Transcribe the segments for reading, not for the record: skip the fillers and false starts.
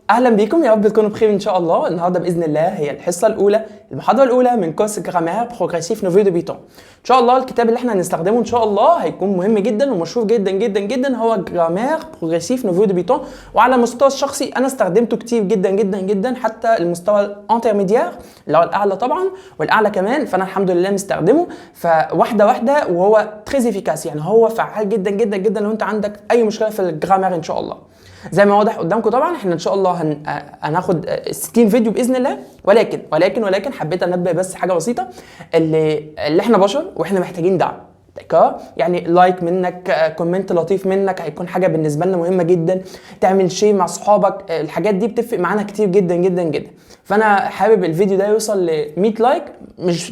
اهلا بيكم، يا رب تكونوا بخير ان شاء الله. النهارده باذن الله هي الحصة الاولى، المحاضرة الاولى من كورس grammaire progressif niveau débutant. ان شاء الله الكتاب اللي احنا هنستخدمه ان شاء الله هيكون مهم جدا ومشهور جدا جدا جدا، هو grammaire progressif niveau débutant. وعلى المستوى الشخصي انا استخدمته كتير جدا جدا جدا، حتى المستوى ال intermédiaire اللي هو الاعلى طبعا والاعلى كمان، فانا الحمد لله مستخدمة فواحدة واحده، وهو très efficace، يعني هو فعال جدا جدا جدا لو انت عندك اي مشكلة في ال grammaire ان شاء الله. زي ما واضح قدامكم طبعا احنا ان شاء الله هناخد 60 فيديو باذن الله، ولكن ولكن ولكن حبيت انبه بس حاجة بسيطه، اللي احنا بشر واحنا محتاجين دعم، d'accord؟ يعني like منك، comment لطيف منك هيكون حاجة بالنسبة لنا مهمة جدا، تعمل share مع اصحابك، الحاجات دي بتفرق معانا كتير جدا جدا جدا. فانا حابب الفيديو ده يوصل ل 100 like،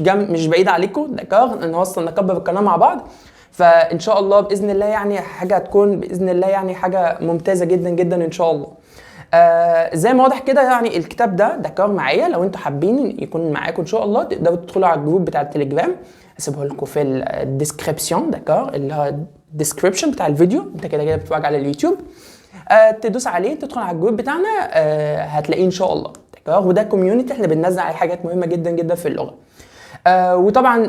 مش بعيد عليكم، d'accord؟ نوصل نكبر القناة مع بعض. فان شاء الله باذن الله يعني حاجة هتكون باذن الله يعني حاجة ممتازة جدا جدا ان شاء الله. زي ما واضح كده يعني الكتاب ده d'accord معايا، لو انتوا حابين يكون معاكم ان شاء الله تقدروا تدخلوا على ال group بتاع التليجرام، هسيبه لكم في ال description، d'accord؟ اللي هو ال description بتاع الفيديو، انت كده كده بتتفرج على اليوتيوب، تدوس عليه تدخل على ال group بتاعنا، هتلاقيه ان شاء الله، d'accord؟ وده community احنا بننزل عليه حاجات مهمة جدا جدا في اللغة. وطبعا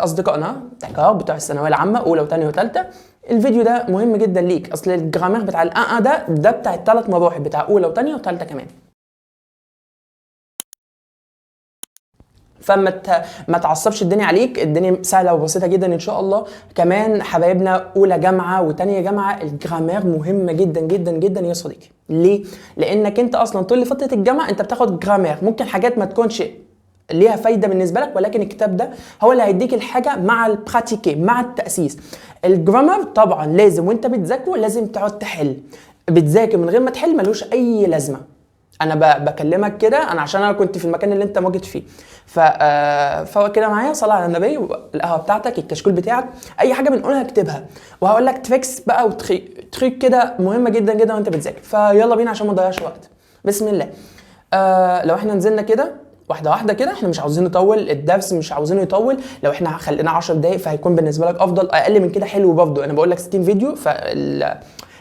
اصدقائنا d'accord بتوع الثانوية العامة اولى وثانيه وثالثه، الفيديو ده مهم جدا ليك، اصل ال grammaire بتاع الان ده بتاع الثلاث مراحل، بتاع اولى وثانيه وثالثه كمان. فما ما تعصبش الدنيا عليك، الدنيا سهلة وبسيطة جدا ان شاء الله. كمان حبايبنا اولى جامعه وثانيه جامعه، ال grammaire مهمة جدا جدا جدا يا صديقي. ليه؟ لانك انت اصلا طول فترة الجامعة انت بتاخد grammaire، ممكن حاجات ما تكونش ليها فايده بالنسبة لك، ولكن الكتاب ده هو اللي هيديك الحاجة مع ال pratique مع التاسيس. ال grammaire طبعا لازم وانت بتذاكره لازم تقعد تحل، بتذاكر من غير ما تحل ملوش اي لازمه. انا بكلمك كده انا عشان انا كنت في المكان اللي انت موجود فيه. فهو كده معايا، صلى على النبي، القهوة بتاعتك، الكشكول بتاعك، اي حاجة بنقولها اكتبها، وهقول لك tricks بقى و trucs كده مهمة جدا جدا وانت بتذاكر. فيلا بينا عشان ما نضيعش وقت، بسم الله. لو احنا نزلنا كده واحدة واحدة كده، احنا مش عاوزين نطول الدرس، مش عاوزينه يطول. لو احنا خلينا 10 دقايق فهيكون بالنسبة لك افضل، اقل من كده حلو برضه. انا بقول لك 60 فيديو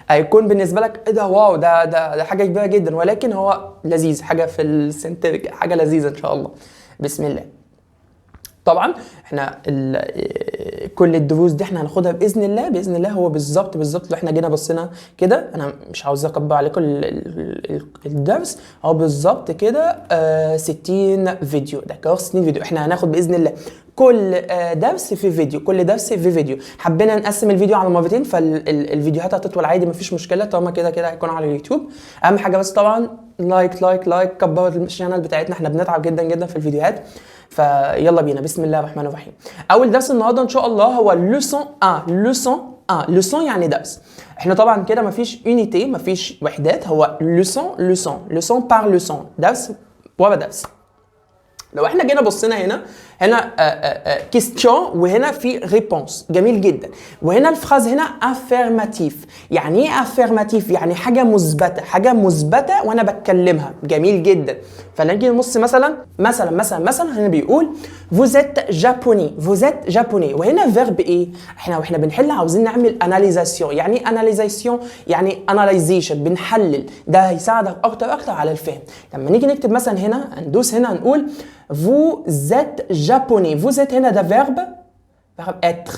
هيكون بالنسبة لك ايه ده، wow، ده حاجة كبيرة جدا، ولكن هو لذيذ، حاجة في ال center، حاجة لذيذة ان شاء الله. بسم الله. طبعا احنا كل الدروس دي احنا هناخدها باذن الله، باذن الله. هو بالظبط بالظبط لو احنا جينا بصينا كده، انا مش عاوز اكبر عليكم الدرس، هو بالظبط كده 60 فيديو، d'accord؟ 60 فيديو احنا هناخد باذن الله كل درس في فيديو، كل درس في فيديو. حبينا نقسم الفيديو على مرتين فالفيديوهات هتطول عادي، مفيش مشكلة، طالما كده كده هيكون على اليوتيوب. اهم حاجة بس طبعا like like like، كبروا ال channel بتاعتنا، احنا بنتعب جدا جدا في الفيديوهات. فيلا بينا، بسم الله الرحمن الرحيم. اول درس النهارده ان شاء الله هو leçon 1. leçon 1، leçon يعني درس. احنا طبعا كده مفيش unité، مفيش وحدات، هو leçon leçon leçon par leçon، درس ورا درس. لو احنا جينا بصينا هنا، هنا question وهنا في réponse، جميل جدا. وهنا ال phrase هنا affirmative. يعني ايه affirmative؟ يعني حاجة مثبته، حاجة مثبتة وانا بتكلمها، جميل جدا. فنيجي نبص مثلا مثلا مثلا مثلا هنا بيقول vous êtes japonais، vous êtes japonais، وهنا verbe ايه؟ احنا واحنا بنحل عاوزين نعمل analysation. يعني ايه analysation؟ يعني analysation، بنحلل. ده هيساعدك اكتر اكتر على الفهم. لما نيجي نكتب مثلا هنا، ندوس هنا، نقول vous êtes japonais. vous êtes هنا ده verbe، verbe être،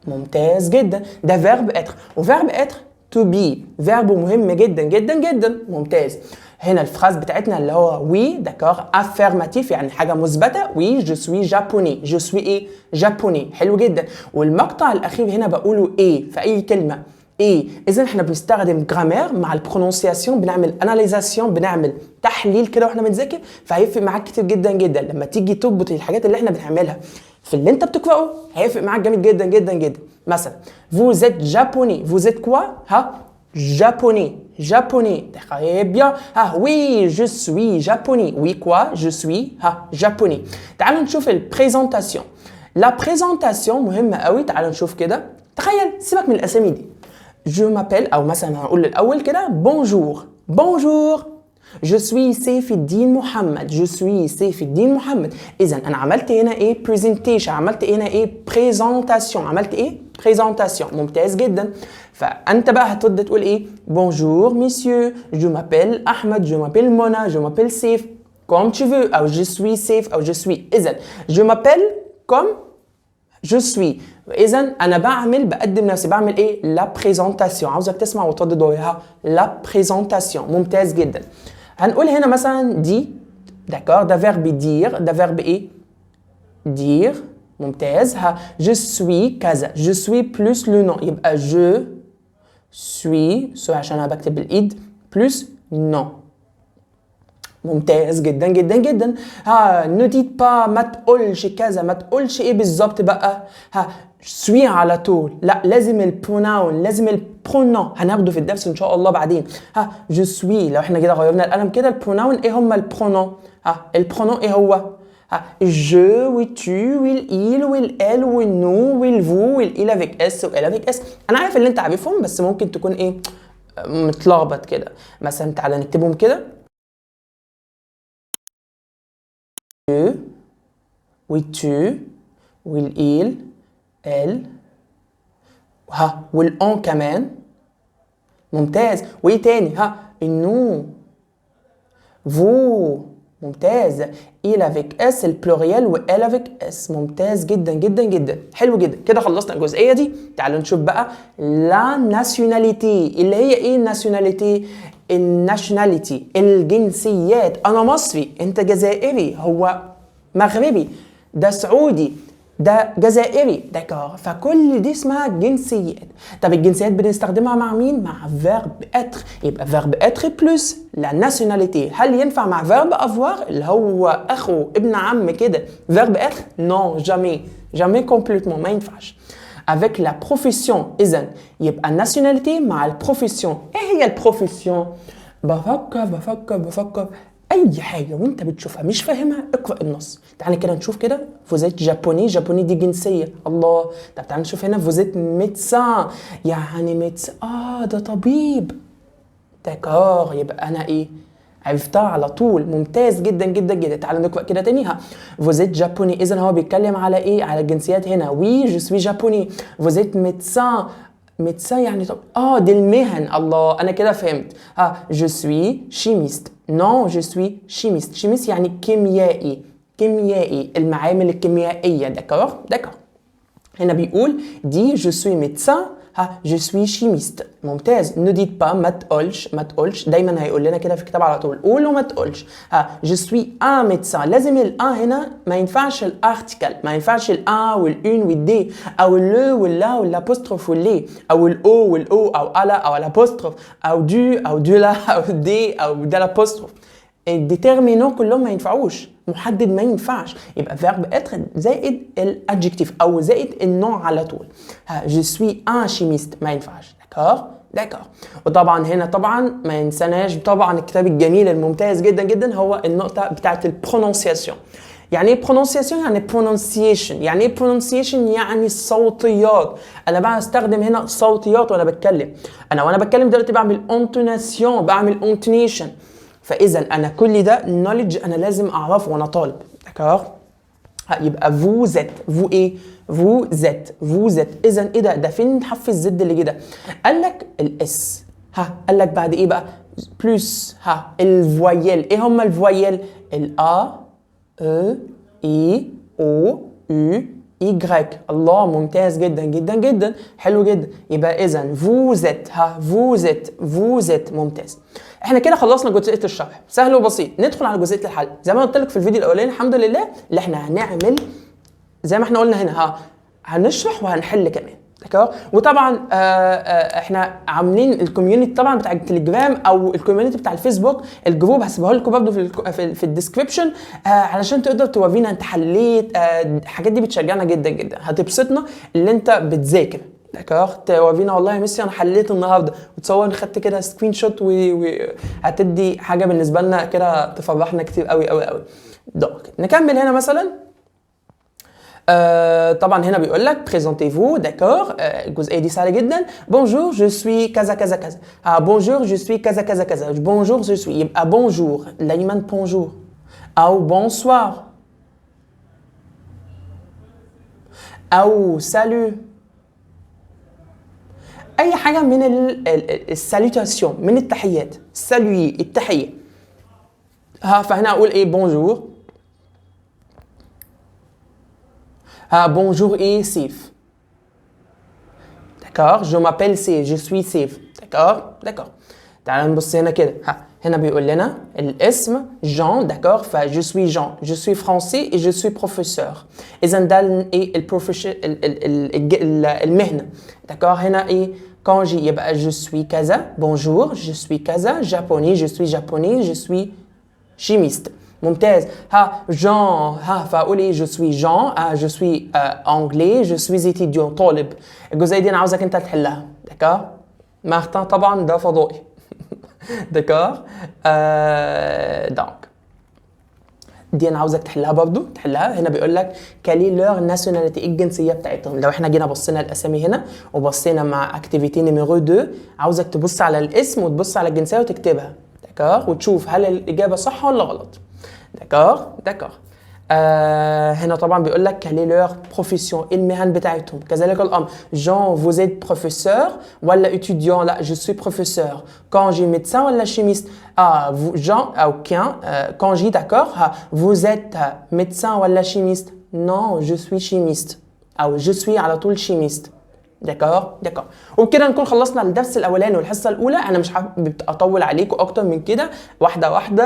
ممتاز جدا، ده verbe être، و verbe être to be verbe مهم جدا جدا جدا، ممتاز. هنا ال phrase بتاعتنا اللي هو oui، d'accord، affirmatif يعني حاجة مثبته، oui je suis japonais، je suis ايه؟ japonais، حلو جدا. والمقطع الاخير هنا بقوله ايه في اي كلمة ايه. اذا احنا بنستخدم grammaire مع ال prononciation، بنعمل analysation، بنعمل تحليل كده واحنا بنذاكر، فهيفرق معاك كتير جدا جدا لما تيجي تربط الحاجات اللي احنا بنعملها في اللي انت بتقراه، هيفرق معاك جامد جدا جدا جدا. مثلا vous êtes japonais، vous êtes quoi؟ ها، japonais، japonais، très bien. ah oui je suis japonais، oui quoi je suis ها japonais. تعالوا نشوف ال présentation. la présentation مهمة قوي، تعالوا نشوف كده. تخيل، سيبك من الاسامي دي، je m'appelle، او مثلا هنقول الاول كده bonjour، bonjour. je suis سيف الدين محمد، je suis سيف الدين محمد. اذا انا عملت هنا ايه؟ présentation. عملت هنا ايه؟ présentation. عملت ايه؟ présentation. ممتاز جدا. فانت بقى هتبدا تقول ايه؟ bonjour monsieur، je m'appelle احمد، je m'appelle منى، je m'appelle سيف، comme tu veux، او je suis سيف، او je suis. اذا je m'appelle comme je suis. اذا انا بعمل، بقدم نفسي، بعمل ايه؟ la présentation. عاوزك تسمع وتردد وراها la présentation. ممتاز جدا. هنقول هنا مثلا dis، d'accord، ده verbe dire، ده verbe ايه؟ dire. ممتاز. ها، je suis كذا، je suis plus le nom، يبقى je suis، sorry عشان انا بكتب بالايد، plus nom. ممتاز جدا جدا جدا. ها، ne dites pas، ما تقولش كذا، ما تقولش ايه بالظبط بقى؟ ها، suis على طول؟ لا، لازم ال pronoun، لازم ال pronom، هناخده في الدرس ان شاء الله بعدين. ها، je suis، لو احنا كده غيرنا القلم كده، ال pronoun ايه هما؟ ال pronom، ها، ال pronom ايه هو؟ ها، je و tu وال il وال elle وال nous وال vous وال ils avec s و elles avec s. انا عارف اللي انت عارفهم، بس ممكن تكون ايه؟ متلخبط كده. مثلا تعالى نكتبهم كده: je و tu وال il، elle، ها، وال on كمان. ممتاز. وايه تاني؟ ها، ال nous، vous. ممتاز. ils avec s ال pluriel و elles avec s. ممتاز جدا جدا جدا. حلو جدا. كده خلصنا الجزئية دي. تعالوا نشوف بقى la nationalité، اللي هي ايه ال nationalité؟ ال nationalité الجنسيات. انا مصري، انت جزائري، هو مغربي، ده سعودي، ده جزائري، d'accord؟ فكل دي اسمها جنسيات. طب الجنسيات بنستخدمها مع مين؟ مع verbe être. يبقى verbe être plus la nationalité. هل ينفع مع verbe avoir اللي هو اخو، ابن عم كده verbe être؟ non، jamais، jamais، complètement ما ينفعش. avec la profession. اذا يبقى nationalité مع ال profession. ايه هي ال profession؟ بفكر بفكر بفكر. اي حاجة وانت بتشوفها مش فاهمها، اقرا النص. تعالى كده نشوف كده: vous êtes japonais. japonais دي جنسيه. الله! طب تعالى نشوف هنا: vous êtes médecin، يعني médecin، ده طبيب، d'accord؟ يبقى انا ايه؟ عرفتها على طول. ممتاز جدا جدا جدا. تعالى نقرا كده تاني. ها، vous êtes japonais. اذا هو بيتكلم على ايه؟ على الجنسيات هنا. oui، je suis japonais. vous êtes médecin. médecin يعني طب، دي المهن. الله، انا كده فهمت. ها، je suis chimiste. non، je suis chimiste. chimiste يعني كيميائي، كيميائي، المعامل الكيميائيه، d'accord؟ d'accord. هنا بيقول dis je suis médecin، ها، je suis chimiste. ممتاز. ne dites pas، ما تقولش، ما تقولش. دايما هيقول لنا كده في الكتاب على طول، قول وما تقولش. ها، je suis un médecin. لازم ال un هنا، ما ينفعش ال article، ما ينفعش ال un وال une وال des او ال le وال la وال apostrophe وال les او ال au وال aux او à la او l'apostrophe او du او de la او des او de l'apostrophe. ال déterminants كلهم ما ينفعوش، محدد ما ينفعش. يبقى verbe être زائد ال adjectif او زائد ال nom على طول. ها، je suis un chimiste ما ينفعش، d'accord؟ d'accord. وطبعا هنا طبعا ما ينساناش طبعا الكتاب الجميل الممتاز جدا جدا، هو النقطة بتاعت ال prononciation. يعني ايه prononciation؟ يعني pronunciation. يعني ايه pronunciation؟ يعني الصوتيات. انا بقى استخدم هنا صوتيات وانا بتكلم. انا وانا بتكلم دلوقتي بعمل intonation، بعمل intonation. فاذا انا كل ده knowledge انا لازم اعرفه وانا طالب، d'accord؟ يبقى vous êtes، vous ايه؟ vous êtes، vous êtes. اذا ايه ده؟ ده فين حرف ال z اللي جه ده؟ قال لك ال s. ها، قال لك بعد ايه بقى؟ plus، ها، ال voyelles. ايه هما ال voyelles؟ ال a، e، i، o، u، y. الله، ممتاز جدا جدا جدا. حلو جدا. يبقى اذا vous êtes، ها، vous êtes، vous êtes. ممتاز. احنا كده خلصنا جزئية الشرح، سهل وبسيط. ندخل على جزئية الحل. زي ما قلت لك في الفيديو الاولاني، الحمد لله، اللي احنا هنعمل زي ما احنا قلنا هنا، ها، هنشرح وهنحل كمان، d'accord؟ وطبعا احنا عاملين ال community طبعا بتاع التليجرام او ال community بتاع الفيسبوك، ال group هسيبه لكم برضه في ال description علشان تقدر تورينا انت حليت. الحاجات دي بتشجعنا جدا جدا، هتبسطنا اللي انت بتذاكر، d'accord؟ تورينا والله يا ميسي انا حليت النهارده، وتصور خدت كده screenshot، وهتدي حاجة بالنسبة لنا كده تفرحنا كتير قوي قوي قوي. donc نكمل هنا مثلا. طبعا هنا بيقول لك présentez-vous، d'accord. الجزئية دي سهلة جدا. bonjour je suis كذا كذا كذا، bonjour je suis كذا كذا كذا، bonjour je suis، يبقى bonjour دايما bonjour او bonsoir او salut، اي حاجة من ال salutations، من التحيات، saluer التحية. ها فهنا اقول ايه؟ bonjour. ها bonjour ايه؟ سيف. d'accord، je m'appelle سيف، je suis سيف. d'accord d'accord. تعال نبص هنا كده. ها هنا بيقول لنا الاسم جون، d'accord، ف je suis Jean، je suis français et je suis professeur. اذا ده ايه؟ ال profession، المهنة. d'accord. هنا ايه؟ كونجي، يبقى je suis كذا، bonjour je suis كذا، japonais je suis japonais، je suis chimiste. ممتاز. ها جون، ها فاقول ايه؟ je suis Jean، je suis anglais، je suis étudiant، طالب. الجزئية دي انا عاوزك انت تحلها. d'accord. مارتن طبعا ده فضائي. d'accord. donc دي انا عاوزك تحلها برضو، تحلها. هنا بيقول لك quelle est leur nationalité، ايه الجنسية بتاعتهم. لو احنا جينا بصينا الاسامي هنا وبصينا مع activité numéro 2، عاوزك تبص على الاسم وتبص على الجنسية وتكتبها. d'accord، وتشوف هل الاجابة صح ولا غلط. d'accord d'accord. هنا طبعا بيقول لك quelle est leur profession، ايه المهن بتاعتهم. كذلك الامر Jean vous êtes professeur ولا étudiant؟ لا je suis professeur. كونجي médecin ولا chimiste؟ جون او كان كونجي، d'accord. vous êtes médecin ولا chimiste؟ non je suis chimiste، او je suis على طول chimiste. d'accord d'accord. وبكده نكون خلصنا الدرس الاولاني والحصه الاولى. انا مش حابب اطول عليكم اكتر من كده، واحدة واحدة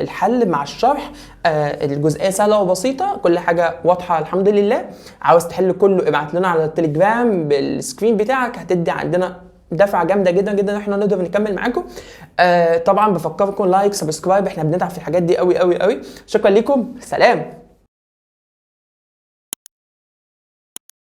الحل مع الشرح. الجزئية سهلة وبسيطة، كل حاجة واضحة الحمد لله. عاوز تحل كله ابعت لنا على التليجرام بال screen بتاعك، هتدي عندنا دفعه جامدة جدا جدا احنا نقدر نكمل معاكم. طبعا بفكركم like subscribe، احنا بنتعب في الحاجات دي قوي قوي قوي. شكرا لكم، سلام.